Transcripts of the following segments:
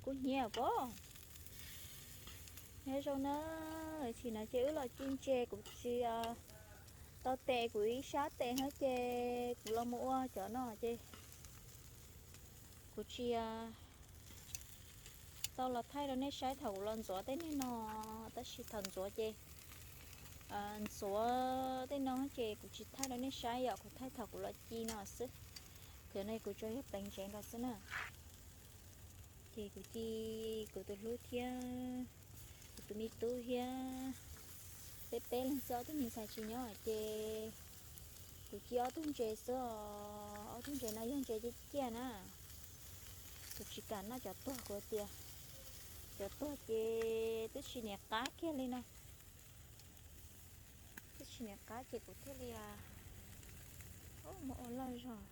Kuv hnyiab pob. Nyob zoo na, tam sim no ces wb los ci ntses, kuv tsis tau tes kuv ib sab tes no ces kuv los mus ua cov no ces kuv tsis tau los thaij rau nej saib thaum kuv los ntxuav tej niag no, tab sis thaum ntxuav ces ntxuav tej no ces kuv tsis thaij rau nej saib yom, kuv thaij thaum kuv los ci no xwb. Cov no kuv tsuas yog pleev ntsev nkaus xwb na. Ces kuv ci kuv tus hlub thiab kuv tus me tub thiab peb peb leeg xwb, ob tug me ntxhais tsis nyob ces kuv ci ob tug ntses xwb os. Ob tug ntses no yog ntses ciaj ciaj na. Kuv tsis kam noj cov tuag, kuv tias cov tuag ces twb tsis niam qab kiag li no. Twb tsis niam qab ces kuv thiaj li mus ua loj zog,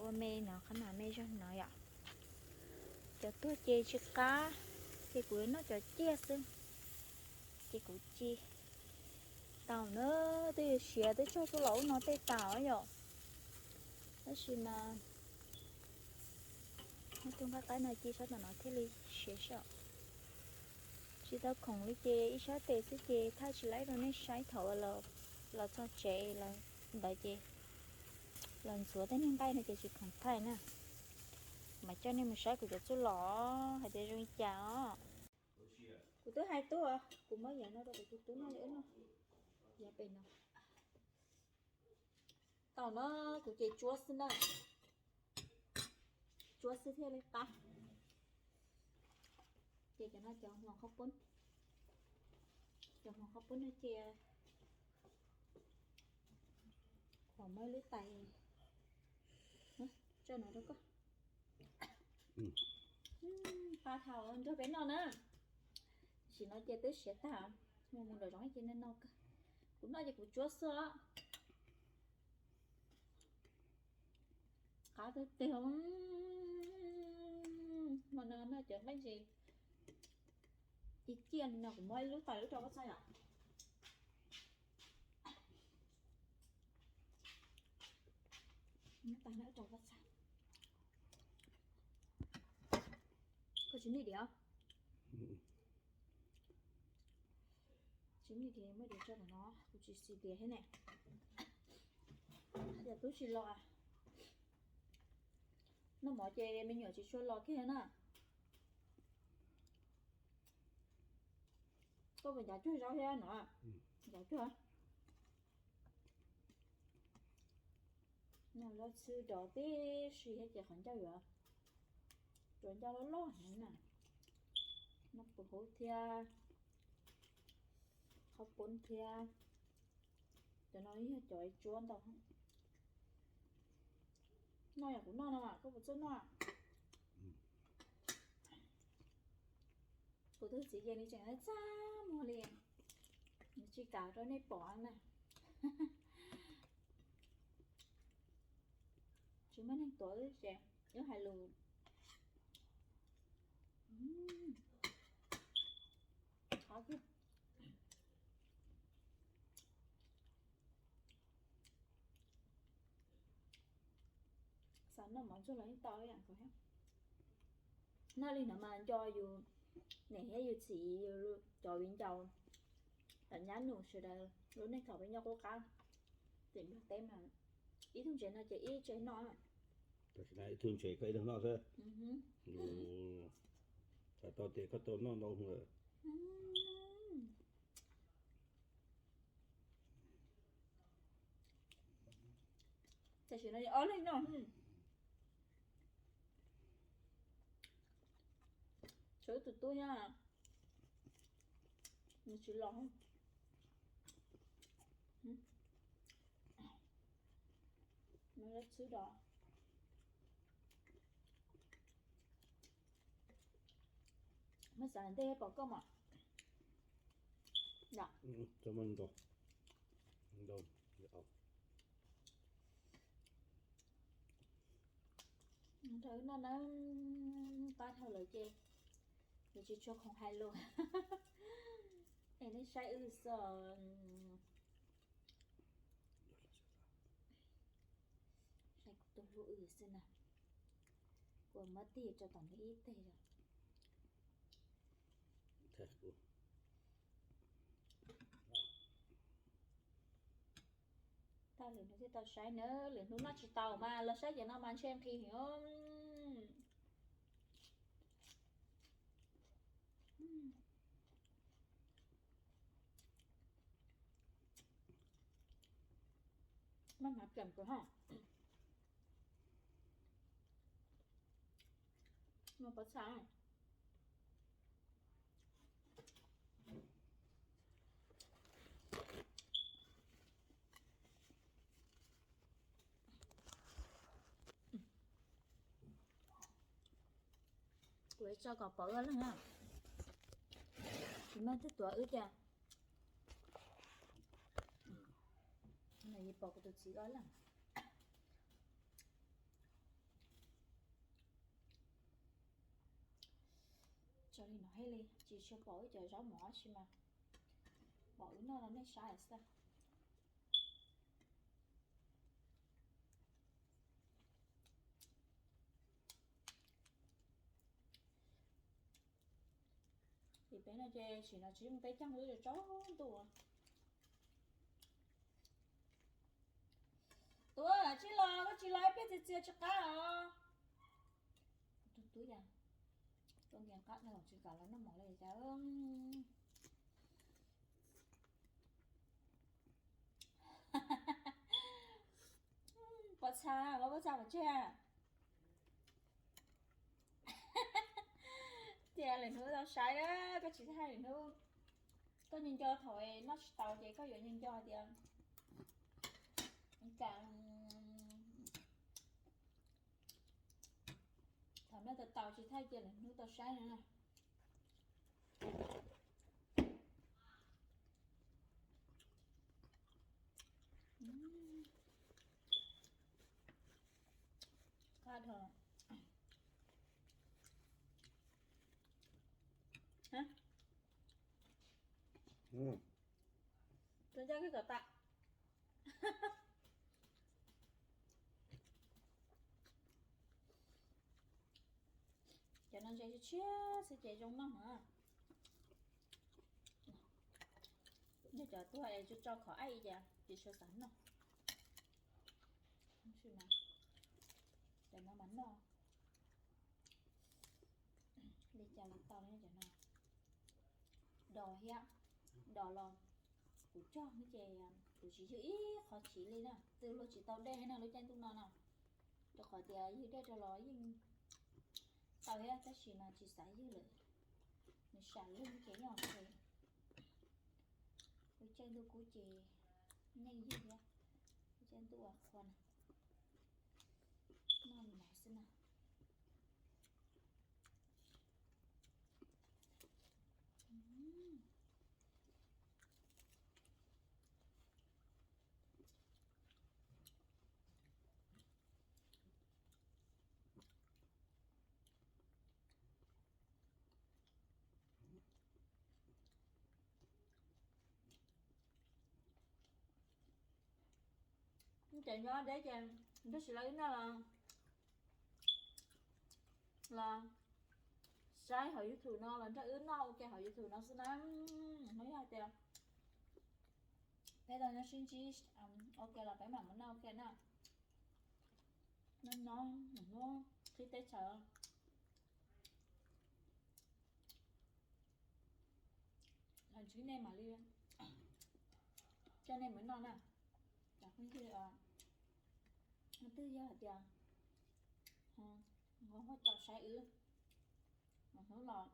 ua me no, qhov no me zog no yom. Cov tuag ces tsis qab, ces kuv yuav noj cov ciaj xwb. Ces kuv ci tau na, twb yuav siav twb tsaug tuaj los ub no tej tas yom. Tab sis mas tus nqaij qaib no ci sab tom no thiaj li siav soj. Tsis tau khoom li ces ib sab tes xwb ces thaij tsis laib rau nej saib thaum los txog tsev ntawd ces los ntxuav tej niag nqaij no ces tsis khoom thaij na. Mas coj nej mus saib kuv cov txuj lom hais tias zoo li cas os. Kuv twb hais tub, kuv muab yav no rau kuv tus tub noj li no. Yav pem no. Tau no kuv ces tsuab xwb na. Tsuab xwb thiaj li qab. Ces cov no cov hmoov qhaub poob, cov hmoov qhaub poob no ces kuv muab lub tais tso no rau koj. Qab dhau nrog peb noj na. Tam sim no ces twb siav tag, mus mus nram zoov ces noj kawg. Kuv noj ces kuv tsuab xwb os. Qab tiag tiag. Hmo no noj cov nqaij ntses ci ciaj li no kuv muab ib lub tais ub rau koj txhais yom. Muab tais no ub rau koj txhais. Koj tsis nij diav? Tsis nij diav muab diav tso tom no, kuv tsis xis diav thiab ne. Hais tias tub tsis los, noj mov ces me nyuam tsis tshua los kiag na. Koj puas ncav cuag zaub thiab no? Ncav cuag. Noj zaub txhwb dov tib si thiab ces qhov ncauj yuav, cov ncauj loj loj heev na. Noj pus hub thiab, qhaub poob thiab. Cov no yog cov tsuab ntau. Noj yog kuv noj no mas koj puas txawj noj? Kuv tus txiv ces nws tseem txaj muag li, nws tsis kam rau nej pom na. Tsis muaj neeg tuav ces wb hais lus. Qab tiag. Xav noj mov ntsuag los yeej tau ib yam nkaus thiab. Noj li no mas nco yus niam thiab yus txiv, yus cov viv ncaus, cov nyab nus sawv daws lub neej thaum peb nyob qub qab tim Nplog teb mas ib tug ntses no ces ib tsev noj. Tam sim no ib tug ntses koj ib leeg noj xwb. Tau tias koj tau noj ntau lawm. Tam sim no ob leeg noj. Tshuav ib tug tub nyob, nws tsis los. Nws txhwb dov. Muab xav ntej pom koj mas. Nrog wb noj na, qab dhau lawm ces nws tsis tshua khoom hais lus. Es nej saib wb xwb. Saib kuv tus hlub wb xwb na. Puas muab tig rau tom ntawm ib teg os? Tag lwm hnub thiaj tau saib na, lwm hnub noj tsis tau mas los saib ces no mas ntshe nqhis heev. Maj mam plam kawg ho. Noj pob txha. Kuv tso kom pom ua leej na. Tsis muaj twg tuav wb tiag. Pom kuv tus txiv ua leej. Tso li no thiaj li tsis tshua pom ib cov zaub mov si mas pom wb noj los nej saib xwb. Vim peb no ces sim no tsis yooj peb caug wb tsaus ntuj. Tub, tsis los koj tsis los ib pliag txias txias tsis qab os. Tub tub yam, koj nkees qab dhau tsis kam los noj mov li cas. Pob txha, pob txha pov tseg. Tias lwm hnub tau saib, koj tsis thaij lwm hnub. Koj nco nco thaum noj tsis tau ces koj yuav nco nco tias, cas, thaum noj tau tau tsis thaij cia lwm hnub tau saib no. Qab dhau. Tus ncaj kib kom tas. Cov no ntse tshiab xwb ces zoo noj heev. Yog cov tuag es tso khov aib ces tsis tshua xav noj. Cov no mas noj li cas los tau li cov no. Dos thiab, dos los kuv cog no ces kuv tsis ywg ib qho chiv li na, twb luag tsis tau dej na lub caij ntuj no na. Rau qhov tias ywg dej rau los yeej tau thiab tab sis mas tsis xav ywg lawm. Nws sam lug ces nyob qhov lub caij ntuj kub ces yeej ywg thiab. Lub caij ntuj uas qhua na, noj li no xwb na. Cov nyob deb ces nrog sis lawv wb noj los, los saib hauv YouTube no los nrog wb noj ua ke hauv YouTube no xwb na. Hnub yog hais tias peb tau nyob sib ntsib ua ke los peb mam mus noj ua ke na. Noj nyob hnub qhib teb chaws los ntsib nej mam li coj nej mus noj na. Cov phooj ywg, twb yog hais tias ho caum saib wb, hnub los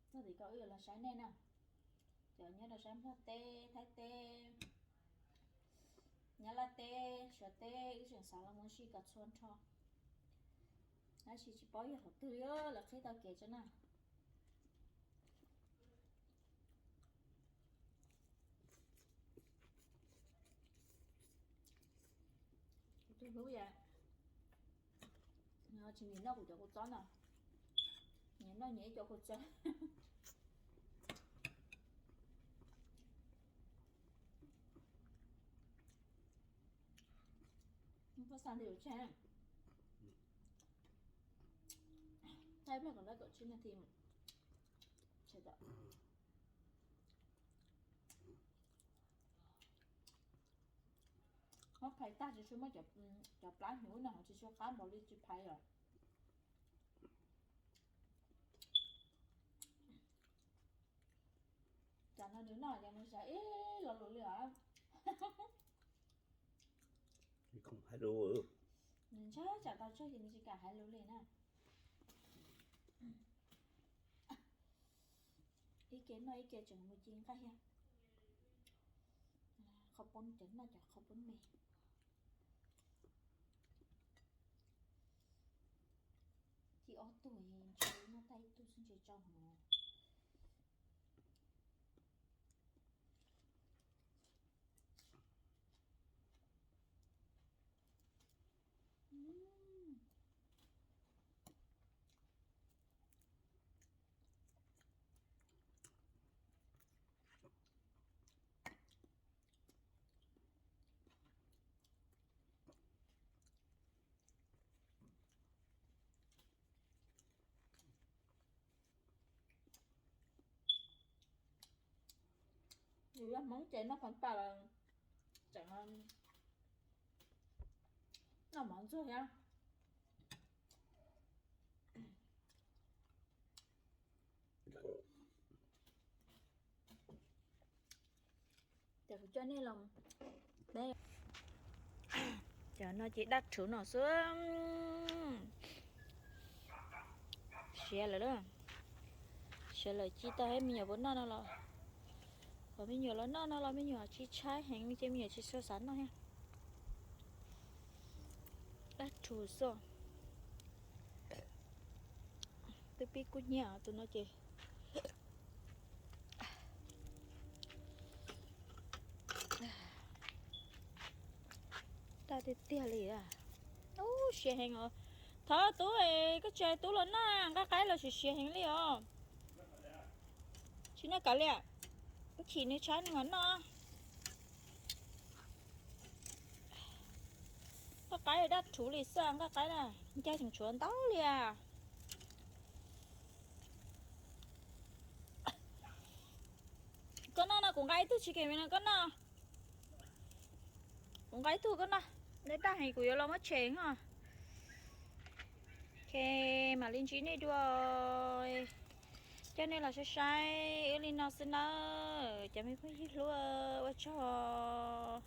txog tim ko wb yuav los saib nej na. Cov nyob rau sab Nplog teb, Thaib teb, Nyab Laj teb, Suav teb, wb tseem xav los mus ua si kom txhua nrho. Tab sis tsis paub yog thaum twg lawv qhib tau kev tso na. Kuv tus hlub yam, tsis nyiam noj kuv cov kua txob no, nyiam noj nyiam ib co kua txob. Pab xa nti tseg, Muab phais tag tsis tshua muab cov plab hnyuv no tsis tshua qab npaum li tsis phais lawm. Tsam no nws noj ces nws xav ib lo lus li os. Nws ntshai tsam tau tshuaj ces nws tsis kam hais lus li na. Ib ke noj ib ke tseem mus ci nqaij thiab. Qhov poob cov noj cov qhov poob me. Ci ob tug ntshe noj tag ib tug xwb ntshe tso hov. Yus yog Hmoob ces noj phab paj los tseem noj mov ntxuag thiab. Ces kuv coj nej los, cov no ces daj rhuv no xwb. Siav lawm, siav lawm ci tau thiab me nyuam puas noj no los. Qhov me nyuam los noj no los me nyuam tsis tshaib heev li ces me nyuam tsis tshua xav noj thiab. Daj rhuv xwb. Twb pib kub hnyiab tus no ces daj tiag tiag li. Ub, siav heev os. Thov tub, koj tsis hais tub los noj, nqaij qaib los siav siav heev li os. Tsis noj kav liam, chim nws tshaib nws mam noj. Nqaij qaib daj rhuv li xwb, nqaij qaib na, ncaj tseem tshuav ntau li as. Koj noj no, kuv nqa ib tug tsis kev no koj noj. Kuv nqa ib tug koj noj, daj daj heev kuv yuav los muab tshem os. Ok, mam li ntsib nej dua. Coj nej los saib saib wb li no xwb nawb cov me phooj ywg hluas, ua tsaug.